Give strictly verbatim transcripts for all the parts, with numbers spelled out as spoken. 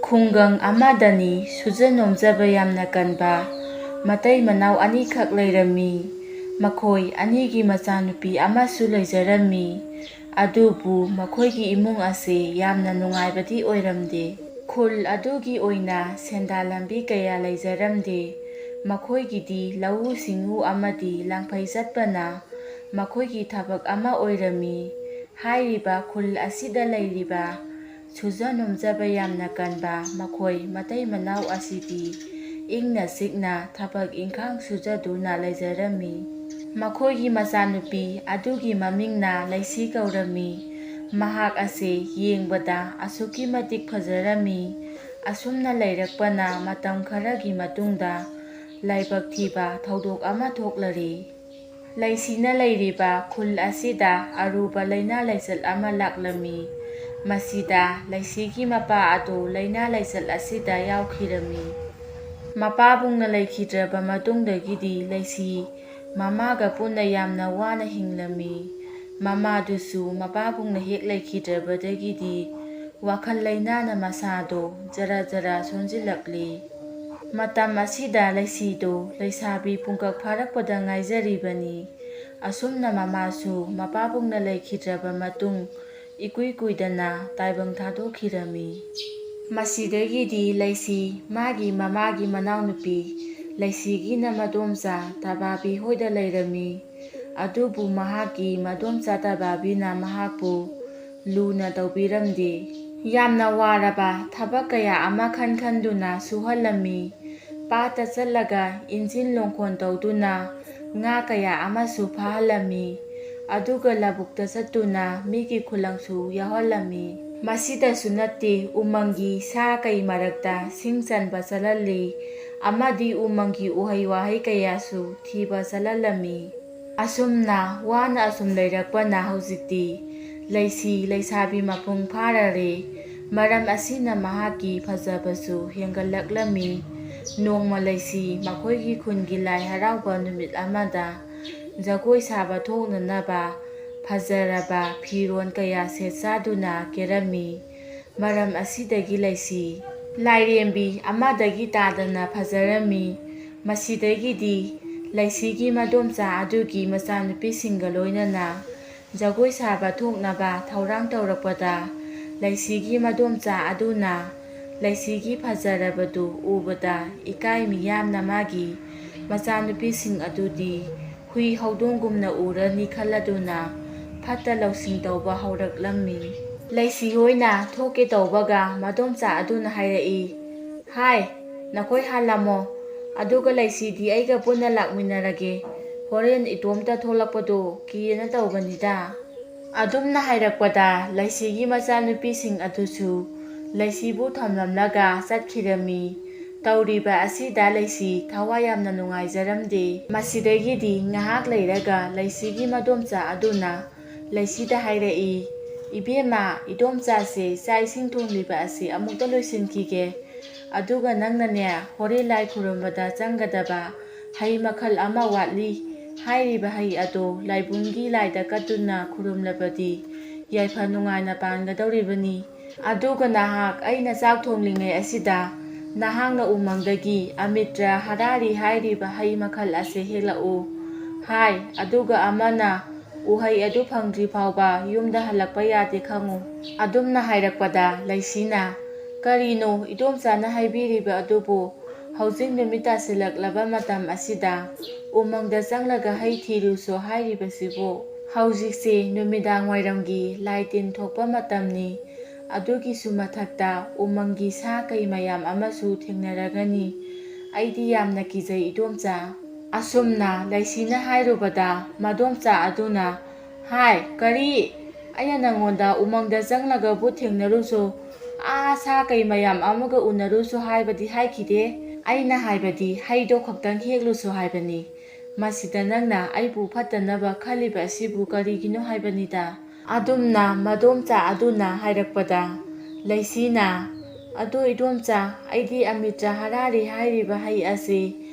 ꯈꯨꯡꯒꯪ ꯑꯃꯗꯅꯤ ꯁꯨꯖ ꯅꯣꯝꯖꯕ ꯌꯥꯝꯅ ꯀꯟꯕ ꯃꯇꯩ ꯃꯅꯥꯎ ꯑꯅꯤꯈꯛ ꯂꯩꯔꯝꯃꯤ꯫ ꯃꯈꯣꯏ ꯑꯅꯤꯒꯤ ꯃꯆꯥꯅꯨꯄꯤ ꯑꯃꯁꯨ ꯂꯩꯖꯔꯝꯃꯤ꯫ ꯑꯗꯨꯕꯨ ꯃꯈꯣꯏꯒꯤ ꯏꯃꯨꯡ ꯑꯁꯤ ꯌꯥꯝꯅ ꯅꯨꯡꯉꯥꯏꯕꯗꯤ ꯑꯣꯏꯔꯝꯗꯦ꯫ ꯈꯨꯜ ꯑꯗꯨꯒꯤ ꯑꯣꯏꯅ ꯁꯦꯟꯗꯥꯟ ꯂꯝꯕꯤ ꯀꯌꯥ ꯂꯩꯖꯔꯝꯗꯦ꯫ ꯃꯈꯣꯏꯒꯤꯗꯤ ꯂꯧꯎ ꯁꯤꯡꯎ ꯑꯃꯗꯤ ꯂꯥꯡꯐꯩ ꯆꯠꯄꯅ ꯃꯈꯣꯏꯒꯤ ꯊꯕꯛ ꯑꯃ ꯑꯣꯏꯔꯝꯃꯤ꯫ ꯍꯥꯏꯔꯤꯕ ꯈꯨꯜ ꯑꯁꯤꯗ ꯂꯩꯔꯤꯕ ꯁꯨꯖ ꯅꯣꯝꯖꯕ ꯌꯥꯝꯅ ꯀꯟꯕ ꯃꯈꯣꯏ ꯃꯇꯩ ꯃꯅꯥꯎ ꯑꯁꯤꯗꯤ ꯏꯪꯅ ꯆꯤꯛꯅ ꯊꯕꯛ ꯏꯪꯈꯥꯡ ꯁꯨꯖꯗꯨꯅ ꯂꯩꯖꯔꯝꯃꯤ꯫ ꯃꯈꯣꯏꯒꯤ ꯃꯆꯥꯅꯨꯄꯤ ꯑꯗꯨꯒꯤ ꯃꯃꯤꯡꯅ ꯂꯩꯁꯤ ꯀꯧꯔꯝꯃꯤ꯫ ꯃꯍꯥꯛ ꯑꯁꯤ ꯌꯦꯡꯕꯗ ꯑꯁꯨꯛꯀꯤ ꯃꯇꯤꯛ ꯐꯖꯔꯝꯃꯤ꯫ ꯑꯁꯨꯝꯅ ꯂꯩꯔꯛꯄꯅ ꯃꯇꯝ ꯈꯔꯒꯤ ꯃꯇꯨꯡꯗ ꯂꯥꯏꯕꯛ ꯊꯤꯕ ꯊꯧꯗꯣꯛ ꯑꯃ ꯊꯣꯛꯂꯔꯤ꯫ ꯂꯩꯁꯤꯅ ꯂꯩꯔꯤꯕ ꯈꯨꯜ ꯑꯁꯤꯗ ꯑꯔꯨꯕ ꯂꯥꯏꯅꯥ ꯂꯥꯏꯆꯠ ꯑꯃ ꯂꯥꯛꯂꯝꯃꯤ꯫ ꯃꯁꯤꯗ ꯂꯩꯁꯤꯒꯤ ꯃꯄꯥ ꯑꯗꯨ ꯂꯥꯏꯅꯥ ꯂꯥꯏꯆꯠ ꯑꯁꯤꯗ ꯌꯥꯎꯈꯤꯔꯝꯃꯤ꯫ ꯃꯄꯥꯕꯨꯡꯅ ꯂꯩꯈꯤꯗ꯭ꯔꯕ ꯃꯇꯨꯡꯗꯒꯤꯗꯤ ꯂꯩꯁꯤ ꯃꯃꯥꯒ ꯄꯨꯟꯅ ꯌꯥꯝꯅ ꯋꯥꯅ ꯍꯤꯡꯂꯝꯃꯤ꯫ ꯃꯃꯥꯗꯨꯁꯨ ꯃꯄꯥꯕꯨꯡꯅ ꯍꯦꯛ ꯂꯩꯈꯤꯗ꯭ꯔꯕꯗꯒꯤꯗꯤ ꯋꯥꯈꯜ ꯂꯩꯅꯥꯅ ꯃꯁꯥꯗꯣ ꯖꯔ ꯖꯔ ꯁꯣꯟꯖꯤꯜꯂꯛꯂꯤ꯫ ꯃꯇꯝ ꯑꯁꯤꯗ ꯂꯩꯁꯤꯗꯣ ꯂꯩꯁꯥꯕꯤ ꯄꯨꯡꯀꯛ ꯐꯥꯔꯛꯄꯗ ꯉꯥꯏꯖꯔꯤꯕꯅꯤ꯫ ꯑꯁꯨꯝꯅ ꯃꯃꯥꯁꯨ ꯃꯄꯥꯕꯨꯡꯅ ꯂꯩꯈꯤꯗ꯭ꯔꯕ ꯃꯇꯨꯡ ꯏꯀꯨꯏ ꯀꯨꯏꯗꯅ ꯇꯥꯏꯕꯪ ꯊꯥꯗꯣꯛꯈꯤꯔꯝꯃꯤ꯫ ꯃꯁꯤꯗꯒꯤꯗꯤ ꯂꯩꯁꯤ ꯃꯥꯒꯤ ꯃꯃꯥꯒꯤ ꯃꯅꯥꯎꯅꯨꯄꯤ ꯂꯩꯁꯤꯒꯤꯅ ꯃꯗꯣꯝꯆꯥ ꯇꯕꯥꯕꯤ ꯍꯣꯏꯗ ꯂꯩꯔꯝꯃꯤ꯫ ꯑꯗꯨꯕꯨ ꯃꯍꯥꯛꯀꯤ ꯃꯗꯣꯝꯆꯥ ꯇꯕꯥꯕꯤꯅ ꯃꯍꯥꯛꯄꯨ ꯂꯨꯅ ꯇꯧꯕꯤꯔꯝꯗꯦ꯫ ꯌꯥꯝꯅ ꯋꯥꯔꯕ ꯊꯕꯛ ꯀꯌꯥ ꯑꯃ ꯈꯟ ꯈꯟꯗꯨꯅ ꯁꯨꯍꯜꯂꯝꯃꯤ꯫ ꯄꯥꯠꯇ ꯆꯠꯂꯒ ꯏꯟꯖꯤꯟ ꯂꯣꯡꯈꯣꯟ ꯇꯧꯗꯨꯅ ꯉꯥ ꯀꯌꯥ ꯑꯃꯁꯨ ꯐꯥꯍꯜꯂꯝꯃꯤ꯫ ꯑꯗꯨꯒ ꯂꯧꯕꯨꯛꯇ ꯆꯠꯇꯨꯅ ꯃꯤꯒꯤ ꯈꯨꯂꯪꯁꯨ ꯌꯥꯎꯍꯜꯂꯝꯃꯤ꯫ ꯃꯁꯤꯗꯁꯨ ꯅꯠꯇꯦ, ꯎꯃꯪꯒꯤ ꯁꯥ ꯀꯩ ꯃꯔꯛꯇ ꯁꯤꯡ ꯆꯟꯕ ꯆꯠꯍꯜꯂꯤ ꯑꯃꯗꯤ ꯎꯃꯪꯒꯤ ꯎꯍꯩ ꯋꯥꯍꯩ ꯀꯌꯥꯁꯨ ꯊꯤꯕ ꯆꯠꯍꯜꯂꯝꯃꯤ꯫ ꯑꯁꯨꯝꯅ ꯋꯥꯅ ꯑꯁꯨꯝ ꯂꯩꯔꯛꯄꯅ ꯍꯧꯖꯤꯛꯇꯤ ꯂꯩꯁꯤ ꯂꯩꯁꯥꯕꯤ ꯃꯄꯨꯡ ꯐꯥꯔꯔꯦ꯫ ꯃꯔꯝ ꯑꯁꯤꯅ ꯃꯍꯥꯛꯀꯤ ꯐꯖꯕꯁꯨ ꯍꯦꯟꯒꯠꯂꯛꯂꯝꯃꯤ꯫ ꯅꯣꯡꯃ ꯂꯩꯁꯤ ꯃꯈꯣꯏꯒꯤ ꯈꯨꯟꯒꯤ ꯂꯥꯏ ꯍꯔꯥꯎꯕ ꯅꯨꯃꯤꯠ ꯑꯃꯗ ꯖꯒꯣꯏ ꯁꯥꯕ ꯊꯣꯛꯅꯅꯕ ꯐꯖꯔꯕ ꯐꯤꯔꯣꯜ ꯀꯌꯥ ꯁꯦꯠ ꯆꯥꯗꯨꯅ ꯀꯦꯔꯝꯃꯤ꯫ ꯃꯔꯝ ꯑꯁꯤꯗꯒꯤ ꯂꯩꯁꯤ ꯂꯥꯏꯔꯦꯝꯕꯤ ꯑꯃꯗꯒꯤ ꯇꯥꯗꯅ ꯐꯖꯔꯝꯃꯤ꯫ ꯃꯁꯤꯗꯒꯤꯗꯤ ꯂꯩꯁꯤꯒꯤ ꯃꯗꯣꯝꯆꯥ ꯑꯗꯨꯒꯤ ꯃꯆꯥꯅꯨꯄꯤꯁꯤꯡꯒ ꯂꯣꯏꯅꯅ ꯖꯒꯣꯏ ꯁꯥꯕ ꯊꯣꯛꯅꯕ ꯊꯧꯔꯥꯡ ꯇꯧꯔꯛꯄꯗ, ꯂꯩꯁꯤꯒꯤ ꯃꯗꯣꯝꯆꯥ ꯑꯗꯨꯅ ꯂꯩꯁꯤꯒꯤ ꯐꯖꯔꯕꯗꯨ ꯎꯕꯗ ꯏꯀꯥꯏ ꯃꯤꯌꯥꯝꯅ ꯃꯥꯒꯤ ꯃꯆꯥꯅꯨꯄꯤꯁꯤꯡ ꯑꯗꯨꯗꯤ ꯍꯨꯏ ꯍꯧꯗꯣꯡꯒꯨꯝꯅ ꯎꯔꯅꯤ ꯈꯜꯂꯗꯨꯅ ꯐꯠꯇ ꯂꯧꯁꯤꯡ ꯇꯧꯕ ꯍꯧꯔꯛꯂꯝꯃꯤ꯫ ꯂꯩꯁꯤ ꯍꯣꯏꯅ ꯊꯣꯛꯀꯦ ꯇꯧꯕꯒ ꯃꯗꯣꯝꯆꯥ ꯑꯗꯨꯅ ꯍꯥꯏꯔꯛꯏ, "ꯍꯥꯏ, ꯅꯈꯣꯏ ꯍꯥꯜꯂꯝꯃꯣ, ꯑꯗꯨꯒ ꯂꯩꯁꯤꯗꯤ ꯑꯩꯒ ꯄꯨꯟꯅ ꯂꯥꯛꯃꯤꯟꯅꯔꯒꯦ꯫ ꯍꯣꯔꯦꯟ ꯏꯇꯣꯝꯇ ꯊꯣꯛꯂꯛꯄꯗꯣ ꯀꯤꯌꯦꯅ ꯇꯧꯕꯅꯤꯗ"꯫ ꯑꯗꯨꯝꯅ ꯍꯥꯏꯔꯛꯄꯗ ꯂꯩꯁꯤꯒꯤ ꯃꯆꯥꯅꯨꯄꯤꯁꯤꯡ ꯑꯗꯨꯁꯨ ꯂꯩꯁꯤꯕꯨ ꯊꯝꯂꯝꯂꯒ ꯆꯠꯈꯤꯔꯝꯃꯤ꯫ ꯇꯧꯔꯤꯕ ꯑꯁꯤꯗ ꯂꯩꯁꯤ ꯊꯋꯥꯏ ꯌꯥꯝꯅ ꯅꯨꯡꯉꯥꯏꯖꯔꯝꯗꯦ꯫ ꯃꯁꯤꯗꯒꯤꯗꯤ ꯉꯥꯏꯍꯥꯛ ꯂꯩꯔꯒ ꯂꯩꯁꯤꯒꯤ ꯃꯗꯣꯝꯆꯥ ꯑꯗꯨꯅ ꯂꯩꯁꯤꯗ ꯍꯥꯏꯔꯛꯏ, "ꯏꯕꯦꯝꯃ, ꯏꯗꯣꯝꯆꯥꯁꯦ ꯆꯥꯛ ꯏꯁꯤꯡ ꯊꯣꯡꯂꯤꯕ ꯑꯁꯤ ꯑꯃꯨꯛꯇ ꯂꯣꯏꯁꯤꯟꯈꯤꯒꯦ꯫ ꯑꯗꯨꯒ ꯅꯪꯅꯅꯦ, ꯍꯣꯔꯦꯟ ꯂꯥꯏ ꯈꯨꯔꯨꯝꯕꯗ ꯆꯪꯒꯗꯕ ꯍꯩ ꯃꯈꯜ ꯑꯃ ꯋꯥꯠꯂꯤ꯫ ꯍꯥꯏꯔꯤꯕ ꯍꯩ ꯑꯗꯣ ꯂꯥꯏꯕꯨꯡꯒꯤ ꯂꯥꯏꯗ ꯀꯠꯇꯨꯅ ꯈꯨꯔꯨꯝꯂꯕꯗꯤ ꯌꯥꯏꯐ ꯅꯨꯡꯉꯥꯏꯅ ꯄꯥꯟꯒꯗꯧꯔꯤꯕꯅꯤ꯫ ꯑꯗꯨꯒ ꯅꯍꯥꯛ ꯑꯩꯅ ꯆꯥꯛ ꯊꯣꯡꯂꯤꯉꯩ ꯑꯁꯤꯗ ꯅꯍꯥꯛꯅ ꯎꯃꯪꯗꯒꯤ ꯑꯃꯤꯇ꯭ꯔ ꯍꯔꯥꯔꯤ ꯍꯥꯏꯔꯤꯕ ꯍꯩ ꯃꯈꯜ ꯑꯁꯤ ꯍꯦꯛꯂꯛꯎ꯫ ꯍꯥꯏ, ꯑꯗꯨꯒ ꯑꯃꯅ ꯎꯍꯩ ꯑꯗꯨ ꯐꯪꯗ꯭ꯔꯤ ꯐꯥꯎꯕ ꯌꯨꯝꯗ ꯍꯜꯂꯛꯄ ꯌꯥꯗꯦ ꯈꯪꯉꯨ"꯫ ꯑꯗꯨꯝꯅ ꯍꯥꯏꯔꯛꯄꯗ ꯂꯩꯁꯤꯅ, "ꯀꯔꯤꯅꯣ ꯏꯗꯣꯝꯆꯥꯅ ꯍꯥꯏꯕꯤꯔꯤꯕ ꯑꯗꯨꯕꯨ? ꯍꯧꯖꯤꯛ ꯅꯨꯃꯤꯠ ꯇꯥꯁꯤꯜꯂꯛꯂꯕ ꯃꯇꯝ ꯑꯁꯤꯗ ꯎꯃꯪꯗ ꯆꯪꯂꯒ ꯍꯩ ꯊꯤꯔꯨꯁꯨ ꯍꯥꯏꯔꯤꯕꯁꯤꯕꯨ? ꯍꯧꯖꯤꯛꯁꯦ ꯅꯨꯃꯤꯗꯥꯡ ꯋꯥꯏꯔꯝꯒꯤ ꯂꯥꯏ ꯇꯤꯟ ꯊꯣꯛꯄ ꯃꯇꯝꯅꯤ꯫ ꯑꯗꯨꯒꯤꯁꯨ ꯃꯊꯛꯇ ꯎꯃꯪꯒꯤ ꯁꯥ ꯀꯩ ꯃꯌꯥꯝ ꯑꯃꯁꯨ ꯊꯦꯡꯅꯔꯒꯅꯤ꯫ ꯑꯩꯗꯤ ꯌꯥꯝꯅ ꯀꯤꯖꯩ ꯏꯗꯣꯝꯆꯥ"꯫ ꯑꯁꯨꯝꯅ ꯂꯩꯁꯤꯅ ꯍꯥꯏꯔꯨꯕꯗ ꯃꯗꯣꯝꯆꯥ ꯑꯗꯨꯅ, "ꯍꯥꯏ, ꯀꯔꯤ? ꯑꯩꯅ ꯅꯪꯉꯣꯟꯗ ꯎꯃꯪꯗ ꯆꯪꯂꯒ ꯚꯨꯠ ꯊꯦꯡꯅꯔꯨꯁꯨ, ꯑꯥ ꯁꯥ ꯀꯩ ꯃꯌꯥꯝ ꯑꯃꯒ ꯎꯅꯔꯨꯁꯨ ꯍꯥꯏꯕꯗꯤ ꯍꯥꯏꯈꯤꯗꯦ꯫ ꯑꯩꯅ ꯍꯥꯏꯕꯗꯤ ꯍꯩꯗꯣ ꯈꯛꯇꯪ ꯍꯦꯛꯂꯨꯁꯨ ꯍꯥꯏꯕꯅꯤ꯫ ꯃꯁꯤꯗ ꯅꯪꯅ ꯑꯩꯕꯨ ꯐꯠꯇꯅꯕ ꯈꯜꯂꯤꯕ ꯑꯁꯤꯕꯨ ꯀꯔꯤꯒꯤꯅꯣ ꯍꯥꯏꯕꯅꯤꯗ"꯫ ꯑꯗꯨꯝꯅ ꯃꯗꯣꯝꯆꯥ ꯑꯗꯨꯅ ꯍꯥꯏꯔꯛꯄꯗ ꯂꯩꯁꯤꯅ, "ꯑꯗꯣ ꯏꯗꯣꯝꯆꯥ, ꯑꯩꯗꯤ ꯑꯃꯤꯇ꯭ꯔ ꯍꯔꯥꯔꯤ ꯍꯥꯏꯔꯤꯕ ꯍꯩ ꯑꯁꯤ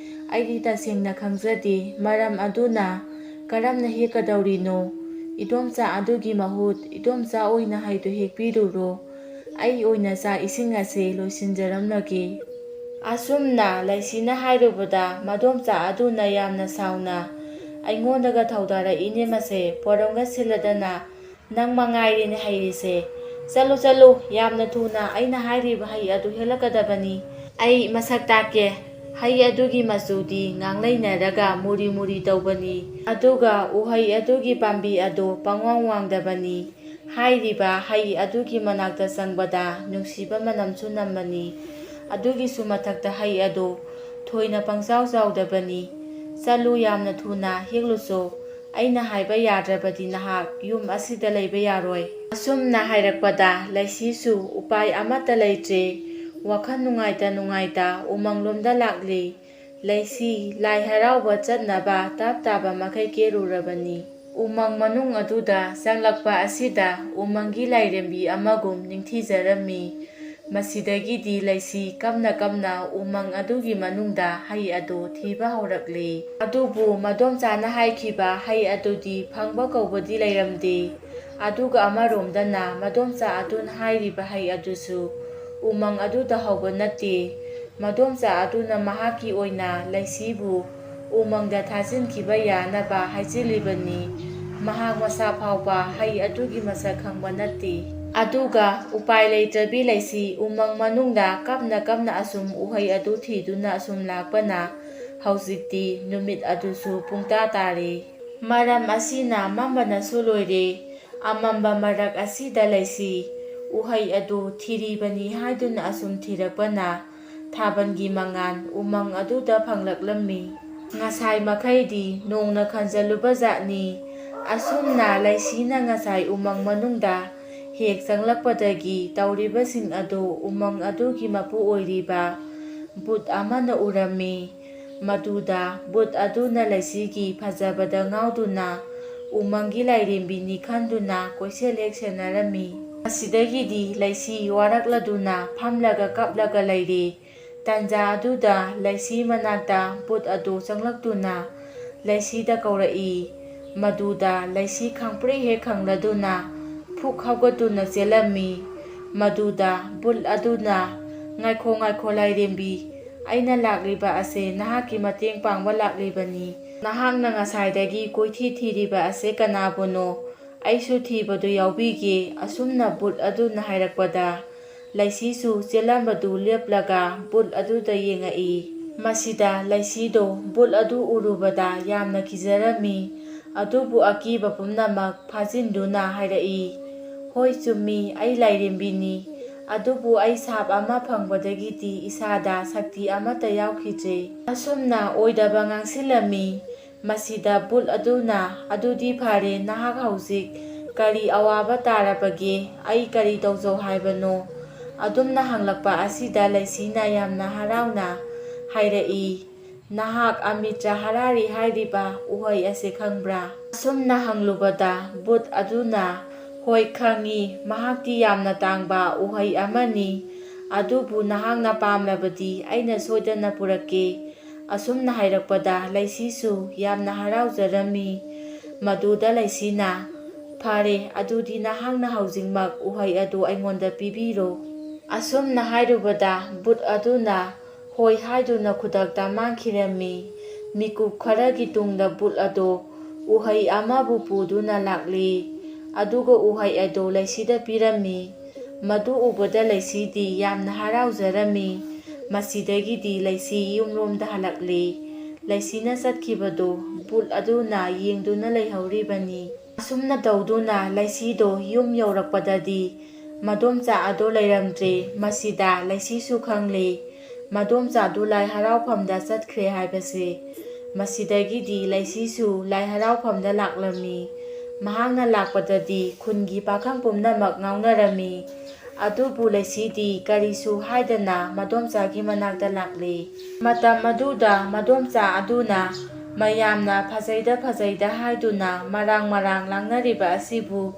ꯑꯩꯗꯤ ꯇꯁꯦꯡꯅ ꯈꯪꯖꯗꯦ꯫ ꯃꯔꯝ ꯑꯗꯨꯅ ꯀꯔꯝꯅ ꯍꯦꯛꯀꯗꯧꯔꯤꯅꯣ? ꯏꯗꯣꯝꯆꯥ ꯑꯗꯨꯒꯤ ꯃꯍꯨꯠ ꯏꯗꯣꯝꯆꯥ ꯑꯣꯏꯅ ꯍꯩꯗꯨ ꯍꯦꯛꯄꯤꯔꯨꯔꯣ"꯫ ꯑꯩ ꯑꯣꯏꯅ ꯆꯥꯛ ꯏꯁꯤꯡ ꯑꯁꯦ ꯂꯣꯏꯁꯤꯟꯖꯔꯝꯂꯒꯦ꯫ ꯑꯁꯨꯝꯅ ꯂꯩꯁꯤꯅ ꯍꯥꯏꯔꯨꯕꯗ ꯃꯗꯣꯝꯆꯥ ꯑꯗꯨꯅ ꯌꯥꯝꯅ ꯁꯥꯎꯅ, "ꯑꯩꯉꯣꯟꯗꯒ ꯊꯧꯗꯥꯔꯛꯏꯅꯦ ꯃꯁꯦ, ꯄꯣꯔꯝꯒ ꯁꯤꯜꯂꯗꯅ ꯅꯪ ꯃꯉꯥꯏꯔꯦꯅꯦ ꯍꯩꯔꯤꯁꯦ꯫ ꯆꯠꯂꯨ, ꯆꯠꯂꯨ, ꯌꯥꯝꯅ ꯊꯨꯅ ꯑꯩꯅ ꯍꯥꯏꯔꯤꯕ ꯍꯩ ꯑꯗꯨ ꯍꯦꯛꯂꯛꯀꯗꯕꯅꯤ꯫ ꯑꯩ ꯃꯁꯛ ꯇꯥꯛꯀꯦ, ꯍꯩ ꯑꯗꯨꯒꯤ ꯃꯆꯨꯗꯤ ꯉꯥꯡꯂꯩꯅꯔꯒ ꯃꯨꯔꯤ ꯃꯨꯔꯤ ꯇꯧꯕꯅꯤ, ꯑꯗꯨꯒ ꯎꯍꯩ ꯑꯗꯨꯒꯤ ꯄꯥꯝꯕꯤ ꯑꯗꯨ ꯄꯪꯋꯥꯡ ꯋꯥꯡꯗꯕꯅꯤ꯫ ꯍꯥꯏꯔꯤꯕ ꯍꯩ ꯑꯗꯨꯒꯤ ꯃꯅꯥꯛꯇ ꯆꯪꯕꯗ ꯅꯨꯡꯁꯤꯕ ꯃꯅꯝꯁꯨ ꯅꯝꯕꯅꯤ꯫ ꯑꯗꯨꯒꯤꯁꯨ ꯃꯊꯛꯇ ꯍꯩ ꯑꯗꯨ ꯊꯣꯏꯅ ꯄꯪꯆꯥꯎ ꯆꯥꯎꯗꯕꯅꯤ꯫ ꯆꯠꯂꯨ, ꯌꯥꯝꯅ ꯊꯨꯅ ꯍꯦꯛꯂꯨꯆꯣ꯫ ꯑꯩꯅ ꯍꯥꯏꯕ ꯌꯥꯗ꯭ꯔꯕꯗꯤ ꯅꯍꯥꯛ ꯌꯨꯝ ꯑꯁꯤꯗ ꯂꯩꯕ ꯌꯥꯔꯣꯏ꯫" ꯑꯁꯨꯝꯅ ꯍꯥꯏꯔꯛꯄꯗ ꯂꯩꯁꯤꯁꯨ ꯎꯄꯥꯏ ꯑꯃꯠꯇ ꯂꯩꯇ꯭ꯔꯦ꯫ ꯋꯥꯈꯜ ꯅꯨꯡꯉꯥꯏꯇ ꯅꯨꯡꯉꯥꯏꯇ ꯎꯃꯪꯂꯣꯝꯗ ꯂꯥꯛꯂꯤ꯫ ꯂꯩꯁꯤ ꯂꯥꯏ ꯍꯔꯥꯎꯕ ꯆꯠꯅꯕ ꯇꯞ ꯇꯥꯕ ꯃꯈꯩ ꯀꯦꯔꯨꯔꯕꯅꯤ꯫ ꯎꯃꯪ ꯃꯅꯨꯡ ꯑꯗꯨꯗ ꯆꯪꯂꯛꯄ ꯑꯁꯤꯗ ꯎꯃꯪꯒꯤ ꯂꯥꯏꯔꯦꯝꯕꯤ ꯑꯃꯒꯨꯝ ꯅꯤꯡꯊꯤꯖꯔꯝꯃꯤ꯫ ꯃꯁꯤꯗꯒꯤꯗꯤ ꯂꯩꯁꯤ ꯀꯞꯅ ꯀꯞꯅ ꯎꯃꯪ ꯑꯗꯨꯒꯤ ꯃꯅꯨꯡꯗ ꯍꯩ ꯑꯗꯨ ꯊꯤꯕ ꯍꯧꯔꯛꯂꯤ꯫ ꯑꯗꯨꯕꯨ ꯃꯗꯣꯝꯆꯥꯅ ꯍꯥꯏꯈꯤꯕ ꯍꯩ ꯑꯗꯨꯗꯤ ꯐꯪꯕ ꯀꯧꯕꯗꯤ ꯂꯩꯔꯝꯗꯦ꯫ ꯑꯗꯨꯒ ꯑꯃꯔꯣꯝꯗꯅ ꯃꯗꯣꯝꯆꯥ ꯑꯗꯨꯅ ꯍꯥꯏꯔꯤꯕ ꯍꯩ ꯑꯗꯨꯁꯨ ꯎꯃꯪ ꯑꯗꯨꯗ ꯍꯧꯕ ꯅꯠꯇꯦ꯫ ꯃꯗꯣꯝꯆꯥ ꯑꯗꯨꯅ ꯃꯍꯥꯛꯀꯤ ꯑꯣꯏꯅ ꯂꯩꯁꯤꯕꯨ ꯎꯃꯪꯗ ꯊꯥꯖꯤꯟꯈꯤꯕ ꯌꯥꯅꯕ ꯍꯥꯏꯖꯤꯜꯂꯤꯕꯅꯤ꯫ ꯃꯍꯥꯛ ꯃꯁꯥ ꯐꯥꯎꯕ ꯍꯩ ꯑꯗꯨꯒꯤ ꯃꯁꯛ ꯈꯪꯕ ꯅꯠꯇꯦ꯫ ꯑꯗꯨꯒ ꯎꯄꯥꯏ ꯂꯩꯇ꯭ꯔꯕꯤ ꯂꯩꯁꯤ ꯎꯃꯪ ꯃꯅꯨꯡꯗ ꯀꯞꯅ ꯀꯞꯅ ꯑꯁꯨꯝ ꯎꯍꯩ ꯑꯗꯨ ꯊꯤꯗꯨꯅ ꯑꯁꯨꯝ ꯂꯥꯛꯄꯅ ꯍꯧꯖꯤꯛꯇꯤ ꯅꯨꯃꯤꯠ ꯑꯗꯨꯁꯨ ꯄꯨꯡꯇꯥ ꯇꯥꯔꯦ꯫ ꯃꯔꯝ ꯑꯁꯤꯅ ꯃꯝꯕꯅꯁꯨ ꯂꯣꯏꯔꯦ꯫ ꯑꯃꯝꯕ ꯃꯔꯛ ꯑꯁꯤꯗ ꯂꯩꯁꯤ ꯎꯍꯩ ꯑꯗꯨ ꯊꯤꯔꯤꯕꯅꯤ ꯍꯥꯏꯗꯨꯅ ꯑꯁꯨꯝ ꯊꯤꯔꯛꯄꯅ ꯊꯥꯕꯜꯒꯤ ꯃꯉꯥꯜ ꯎꯃꯪ ꯑꯗꯨꯗ ꯐꯪꯂꯛꯂꯝꯃꯤ꯫ ꯉꯁꯥꯏ ꯃꯈꯩꯗꯤ ꯅꯣꯡꯅ ꯈꯟꯖꯜꯂꯨꯕ ꯖꯥꯠꯅꯤ꯫ ꯑꯁꯨꯝꯅ ꯂꯩꯁꯤꯅ ꯉꯁꯥꯏ ꯎꯃꯪ ꯃꯅꯨꯡꯗ ꯍꯦꯛ ꯆꯪꯂꯛꯄꯗꯒꯤ ꯇꯧꯔꯤꯕꯁꯤꯡ ꯑꯗꯨ ꯎꯃꯪ ꯑꯗꯨꯒꯤ ꯃꯄꯨ ꯑꯣꯏꯔꯤꯕ ꯕꯨꯠ ꯑꯃꯅ ꯎꯔꯝꯃꯤ꯫ ꯃꯗꯨꯗ ꯕꯨꯠ ꯑꯗꯨꯅ ꯂꯩꯁꯤꯒꯤ ꯐꯖꯕꯗ ꯉꯥꯎꯗꯨꯅ ꯎꯃꯪꯒꯤ ꯂꯥꯏꯔꯦꯝꯕꯤꯅꯤ ꯈꯟꯗꯨꯅ ꯀꯣꯏꯁꯦꯜ ꯍꯦꯛ ꯁꯦꯟꯅꯔꯝꯃꯤ꯫ ꯃꯁꯤꯗꯒꯤꯗꯤ ꯂꯩꯁꯤ ꯋꯥꯔꯛꯂꯗꯨꯅ ꯐꯝꯂꯒ ꯀꯞꯂꯒ ꯂꯩꯔꯦ꯫ ꯇꯟꯖꯥ ꯑꯗꯨꯗ ꯂꯩꯁꯤ ꯃꯅꯥꯛꯇ ꯕꯨꯠ ꯑꯗꯨ ꯆꯪꯂꯛꯇꯨꯅ ꯂꯩꯁꯤꯗ ꯀꯧꯔꯛꯏ꯫ ꯃꯗꯨꯗ ꯂꯩꯁꯤ ꯈꯪꯄ꯭ꯔꯦꯛ ꯍꯦꯛ ꯈꯪꯂꯗꯨꯅ ꯐꯨꯛ ꯍꯧꯒꯠꯇꯨꯅ ꯆꯦꯜꯂꯝꯃꯤ꯫ ꯃꯗꯨꯗ ꯕꯨꯠ ꯑꯗꯨꯅ, "ꯉꯥꯏꯈꯣ, ꯉꯥꯏꯈꯣ, ꯂꯥꯏꯔꯦꯝꯕꯤ, ꯑꯩꯅ ꯂꯥꯛꯂꯤꯕ ꯑꯁꯦ ꯅꯍꯥꯛꯀꯤ ꯃꯇꯦꯡ ꯄꯥꯡꯕ ꯂꯥꯛꯂꯤꯕꯅꯤ꯫ ꯅꯍꯥꯛꯅ ꯉꯁꯥꯏꯗꯒꯤ ꯀꯣꯏꯊꯤ ꯊꯤꯔꯤꯕ ꯑꯁꯦ ꯀꯅꯥꯕꯨꯅꯣ? ꯑꯩꯁꯨ ꯊꯤꯕꯗꯨ ꯌꯥꯎꯕꯤꯒꯦ"꯫ ꯑꯁꯨꯝꯅ ꯕꯨꯠ ꯑꯗꯨꯅ ꯍꯥꯏꯔꯛꯄꯗ, ꯂꯩꯁꯤꯁꯨ ꯆꯦꯜꯂꯝꯕꯗꯨ ꯂꯦꯞꯂꯒ ꯕꯨꯠ ꯑꯗꯨꯗ ꯌꯦꯡꯉꯛꯏ꯫ ꯃꯁꯤꯗ ꯂꯩꯁꯤꯗꯣ ꯕꯨꯠ ꯑꯗꯨ ꯎꯔꯨꯕꯗ ꯌꯥꯝꯅ ꯀꯤꯖꯔꯝꯃꯤ꯫ ꯑꯗꯨꯕꯨ ꯑꯀꯤꯕ ꯄꯨꯝꯅꯃꯛ ꯐꯥꯖꯤꯟꯗꯨꯅ ꯍꯥꯏꯔꯛꯏ, "ꯍꯣꯏ, ꯆꯨꯝꯃꯤ, ꯑꯩ ꯂꯥꯏꯔꯦꯝꯕꯤꯅꯤ꯫ ꯑꯗꯨꯕꯨ ꯑꯩ ꯁꯥꯞ ꯑꯃ ꯐꯪꯕꯗꯒꯤꯗꯤ ꯏꯁꯥꯗ ꯁꯛꯇꯤ ꯑꯃꯠꯇ ꯌꯥꯎꯈꯤꯗ꯭ꯔꯦ"꯫ ꯑꯁꯨꯝꯅ ꯑꯣꯏꯗꯕ ꯉꯥꯡꯁꯤꯜꯂꯝꯃꯤ꯫ ꯃꯁꯤꯗ ꯕꯨꯠ ꯑꯗꯨꯅ, "ꯑꯗꯨꯗꯤ ꯐꯔꯦ, ꯅꯍꯥꯛ ꯍꯧꯖꯤꯛ ꯀꯔꯤ ꯑꯋꯥꯕ ꯇꯥꯔꯕꯒꯦ? ꯑꯩ ꯀꯔꯤ ꯇꯧꯖꯧ ꯍꯥꯏꯕꯅꯣ?" ꯑꯗꯨꯝꯅ ꯍꯪꯂꯛꯄ ꯑꯁꯤꯗ ꯂꯩꯁꯤꯅ ꯌꯥꯝꯅ ꯍꯔꯥꯎꯅ ꯍꯥꯏꯔꯛꯏ, "ꯅꯍꯥꯛ ꯑꯃꯤꯇ꯭ꯔ ꯍꯔꯥꯔꯤ ꯍꯥꯏꯔꯤꯕ ꯎꯍꯩ ꯑꯁꯤ ꯈꯪꯕ꯭ꯔꯥ?" ꯑꯁꯨꯝꯅ ꯍꯪꯂꯨꯕꯗ ꯕꯨꯠ ꯑꯗꯨꯅ, "ꯍꯣꯏ, ꯈꯪꯏ, ꯃꯍꯥꯛꯇꯤ ꯌꯥꯝꯅ ꯇꯥꯡꯕ ꯎꯍꯩ ꯑꯃꯅꯤ꯫ ꯑꯗꯨꯕꯨ ꯅꯍꯥꯛꯅ ꯄꯥꯝꯂꯕꯗꯤ ꯑꯩꯅ ꯁꯣꯏꯗꯅ ꯄꯨꯔꯛꯀꯦ"꯫ ꯑꯁꯨꯝꯅ ꯍꯥꯏꯔꯛꯄꯗ ꯂꯩꯁꯤꯁꯨ ꯌꯥꯝꯅ ꯍꯔꯥꯎꯖꯔꯝꯃꯤ꯫ ꯃꯗꯨꯗ ꯂꯩꯁꯤꯅ, "ꯐꯔꯦ, ꯑꯗꯨꯗꯤ ꯅꯍꯥꯛꯅ ꯍꯧꯖꯤꯛꯃꯛ ꯎꯍꯩ ꯑꯗꯨ ꯑꯩꯉꯣꯟꯗ ꯄꯤꯕꯤꯔꯣ"꯫ ꯑꯁꯨꯝꯅ ꯍꯥꯏꯔꯨꯕꯗ ꯕꯨꯠ ꯑꯗꯨꯅ ꯍꯣꯏ ꯍꯥꯏꯗꯨꯅ ꯈꯨꯗꯛꯇ ꯃꯥꯡꯈꯤꯔꯝꯃꯤ꯫ ꯃꯤꯀꯨꯞ ꯈꯔꯒꯤ ꯇꯨꯡꯗ ꯕꯨꯠ ꯑꯗꯨ ꯎꯍꯩ ꯑꯃꯕꯨ ꯄꯨꯗꯨꯅ ꯂꯥꯛꯂꯤ꯫ ꯑꯗꯨꯒ ꯎꯍꯩ ꯑꯗꯨ ꯂꯩꯁꯤꯗ ꯄꯤꯔꯝꯃꯤ꯫ ꯃꯗꯨ ꯎꯕꯗ ꯂꯩꯁꯤꯗꯤ ꯌꯥꯝꯅ ꯍꯔꯥꯎꯖꯔꯝꯃꯤ꯫ ꯃꯁꯤꯗꯒꯤꯗꯤ ꯂꯩꯁꯤ ꯌꯨꯝꯂꯣꯝꯗ ꯍꯜꯂꯛꯂꯤ꯫ ꯂꯩꯁꯤꯅ ꯆꯠꯈꯤꯕꯗꯨ ꯕꯨꯠ ꯑꯗꯨꯅ ꯌꯦꯡꯗꯨꯅ ꯂꯩꯍꯧꯔꯤꯕꯅꯤ꯫ ꯑꯁꯨꯝꯅ ꯇꯧꯗꯨꯅ ꯂꯩꯁꯤꯗꯣ ꯌꯨꯝ ꯌꯧꯔꯛꯄꯗꯗꯤ ꯃꯗꯣꯝꯆꯥ ꯑꯗꯣ ꯂꯩꯔꯝꯗ꯭ꯔꯦ꯫ ꯃꯁꯤꯗ ꯂꯩꯁꯤꯁꯨ ꯈꯪꯂꯦ꯫ ꯃꯗꯣꯝꯆꯥꯗꯨ ꯂꯥꯏ ꯍꯔꯥꯎꯐꯝꯗ ꯆꯠꯈ꯭ꯔꯦ ꯍꯥꯏꯕꯁꯦ꯫ ꯃꯁꯤꯗꯒꯤꯗꯤ ꯂꯩꯁꯤꯁꯨ ꯂꯥꯏ ꯍꯔꯥꯎꯐꯝꯗ ꯂꯥꯛꯂꯝꯃꯤ꯫ ꯃꯍꯥꯛꯅ ꯂꯥꯛꯄꯗꯗꯤ ꯈꯨꯟꯒꯤ ꯄꯥꯈꯪ ꯄꯨꯝꯅꯃꯛ ꯉꯥꯎꯅꯔꯝꯃꯤ꯫ ꯑꯗꯨꯕꯨ ꯂꯩꯁꯤꯗꯤ ꯀꯔꯤꯁꯨ ꯍꯥꯏꯗꯅ ꯃꯗꯣꯝꯆꯥꯒꯤ ꯃꯅꯥꯛꯇ ꯂꯥꯛꯂꯤ꯫ ꯃꯇꯝ ꯑꯗꯨꯗ ꯃꯗꯣꯝꯆꯥ ꯑꯗꯨꯅ ꯃꯌꯥꯝꯅ ꯐꯖꯩꯗ ꯐꯖꯩꯗ ꯍꯥꯏꯗꯨꯅ ꯃꯔꯥꯡ ꯃꯔꯥꯡ ꯂꯥꯡꯅꯔꯤꯕ ꯑꯁꯤꯕꯨ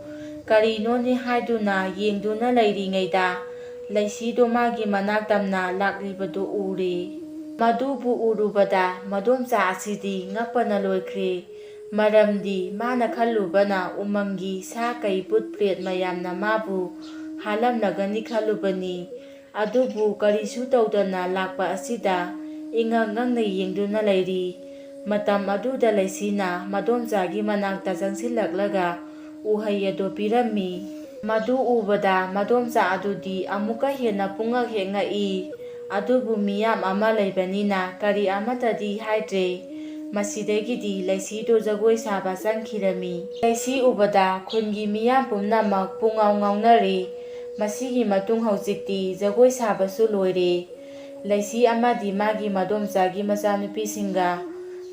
ꯀꯔꯤꯅꯣꯅꯦ ꯍꯥꯏꯗꯨꯅ ꯌꯦꯡꯗꯨꯅ ꯂꯩꯔꯤꯉꯩꯗ, ꯂꯩꯁꯤꯗꯣ ꯃꯥꯒꯤ ꯃꯅꯥꯛ ꯇꯝꯅ ꯂꯥꯛꯂꯤꯕꯗꯨ ꯎꯔꯦ꯫ ꯃꯗꯨꯕꯨ ꯎꯔꯨꯕꯗ ꯃꯗꯣꯝꯆꯥ ꯑꯁꯤꯗꯤ ꯉꯛꯄꯅ ꯂꯣꯏꯈ꯭ꯔꯦ꯫ ꯃꯔꯝꯗꯤ ꯃꯥꯅ ꯈꯜꯂꯨꯕꯅ ꯎꯃꯪꯒꯤ ꯁꯥ ꯀꯩ ꯚꯨꯠ ꯄ꯭ꯔꯦꯠ ꯃꯌꯥꯝꯅ ꯃꯥꯕꯨ ꯍꯥꯠꯂꯝꯂꯒꯅꯤ ꯈꯜꯂꯨꯕꯅꯤ꯫ ꯑꯗꯨꯕꯨ ꯀꯔꯤꯁꯨ ꯇꯧꯗꯅ ꯂꯥꯛꯄ ꯑꯁꯤꯗ ꯏꯉꯛ ꯉꯛꯅ ꯌꯦꯡꯗꯨꯅ ꯂꯩꯔꯤ꯫ ꯃꯇꯝ ꯑꯗꯨꯗ ꯂꯩꯁꯤꯅ ꯃꯗꯣꯝꯆꯥꯒꯤ ꯃꯅꯥꯛꯇ ꯆꯪꯁꯤꯜꯂꯛꯂꯒ ꯎꯍꯩ ꯑꯗꯨ ꯄꯤꯔꯝꯃꯤ꯫ ꯃꯗꯨ ꯎꯕꯗ ꯃꯗꯣꯝꯆꯥ ꯑꯗꯨꯗꯤ ꯑꯃꯨꯛꯀ ꯍꯦꯟꯅ ꯄꯨꯡꯉꯛ ꯍꯦꯛ ꯉꯛꯏ꯫ ꯑꯗꯨꯕꯨ ꯃꯤꯌꯥꯝ ꯑꯃ ꯂꯩꯕꯅꯤꯅ ꯀꯔꯤ ꯑꯃꯠꯇꯗꯤ ꯍꯥꯏꯗ꯭ꯔꯦ꯫ ꯃꯁꯤꯗꯒꯤꯗꯤ ꯂꯩꯁꯤꯗꯨ ꯖꯒꯣꯏ ꯁꯥꯕ ꯆꯪꯈꯤꯔꯝꯃꯤ꯫ ꯂꯩꯁꯤ ꯎꯕꯗ ꯈꯨꯟꯒꯤ ꯃꯤꯌꯥꯝ ꯄꯨꯝꯅꯃꯛ ꯄꯨꯡꯉꯥꯎ ꯉꯥꯎꯅꯔꯦ꯫ ꯃꯁꯤꯒꯤ ꯃꯇꯨꯡ ꯍꯧꯖꯤꯛꯇꯤ ꯖꯒꯣꯏ ꯁꯥꯕꯁꯨ ꯂꯣꯏꯔꯦ꯫ ꯂꯩꯁꯤ ꯑꯃꯗꯤ ꯃꯥꯒꯤ ꯃꯗꯣꯝꯆꯥꯒꯤ ꯃꯆꯥꯅꯨꯄꯤꯁꯤꯡꯒ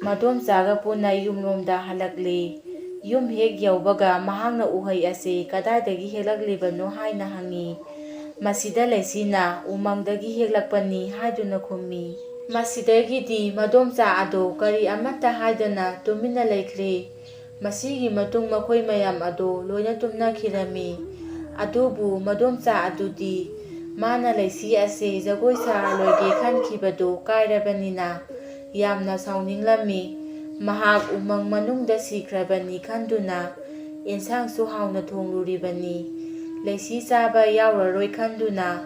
ꯃꯗꯣꯝꯆꯥꯒ ꯄꯨꯟꯅ ꯌꯨꯝꯂꯣꯝꯗ ꯍꯜꯂꯛꯂꯦ꯫ ꯌꯨꯝ ꯍꯦꯛ ꯌꯧꯕꯒ ꯃꯍꯥꯛꯅ ꯎꯍꯩ ꯑꯁꯤ ꯀꯗꯥꯏꯗꯒꯤ ꯍꯦꯛꯂꯛꯂꯤꯕꯅꯣ ꯍꯥꯏꯅ ꯍꯪꯉꯤ꯫ ꯃꯁꯤꯗ ꯂꯩꯁꯤꯅ ꯎꯃꯪꯗꯒꯤ ꯍꯦꯛꯂꯛꯄꯅꯤ ꯍꯥꯏꯗꯨꯅ ꯈꯨꯝꯃꯤ꯫ ꯃꯁꯤꯗꯒꯤꯗꯤ ꯃꯗꯣꯝꯆꯥ ꯑꯗꯣ ꯀꯔꯤ ꯑꯃꯠꯇ ꯍꯥꯏꯗꯅ ꯇꯨꯃꯤꯟꯅ ꯂꯩꯈ꯭ꯔꯦ꯫ ꯃꯁꯤꯒꯤ ꯃꯇꯨꯡ ꯃꯈꯣꯏ ꯃꯌꯥꯝ ꯑꯗꯣ ꯂꯣꯏꯅ ꯇꯨꯝꯅꯈꯤꯔꯝꯃꯤ꯫ ꯑꯗꯨꯕꯨ ꯃꯗꯣꯝꯆꯥ ꯑꯗꯨꯗꯤ ꯃꯥꯅ ꯂꯩꯁꯤ ꯑꯁꯦ ꯖꯒꯣꯏ ꯁꯥꯍꯜꯂꯣꯏꯒꯦ ꯈꯟꯈꯤꯕꯗꯨ ꯀꯥꯏꯔꯕꯅꯤꯅ ꯌꯥꯝꯅ ꯁꯥꯎꯅꯤꯡꯂꯝꯃꯤ꯫ ꯃꯍꯥꯛ ꯎꯃꯪ ꯃꯅꯨꯡꯗ ꯁꯤꯈ꯭ꯔꯕꯅꯤ ꯈꯟꯗꯨꯅ ꯑꯦꯟꯁꯥꯡꯁꯨ ꯍꯥꯎꯅ ꯊꯣꯡꯂꯨꯔꯤꯕꯅꯤ꯫ ꯂꯩꯁꯤ ꯆꯥꯕ ꯌꯥꯎꯔꯔꯣꯏ ꯈꯟꯗꯨꯅ,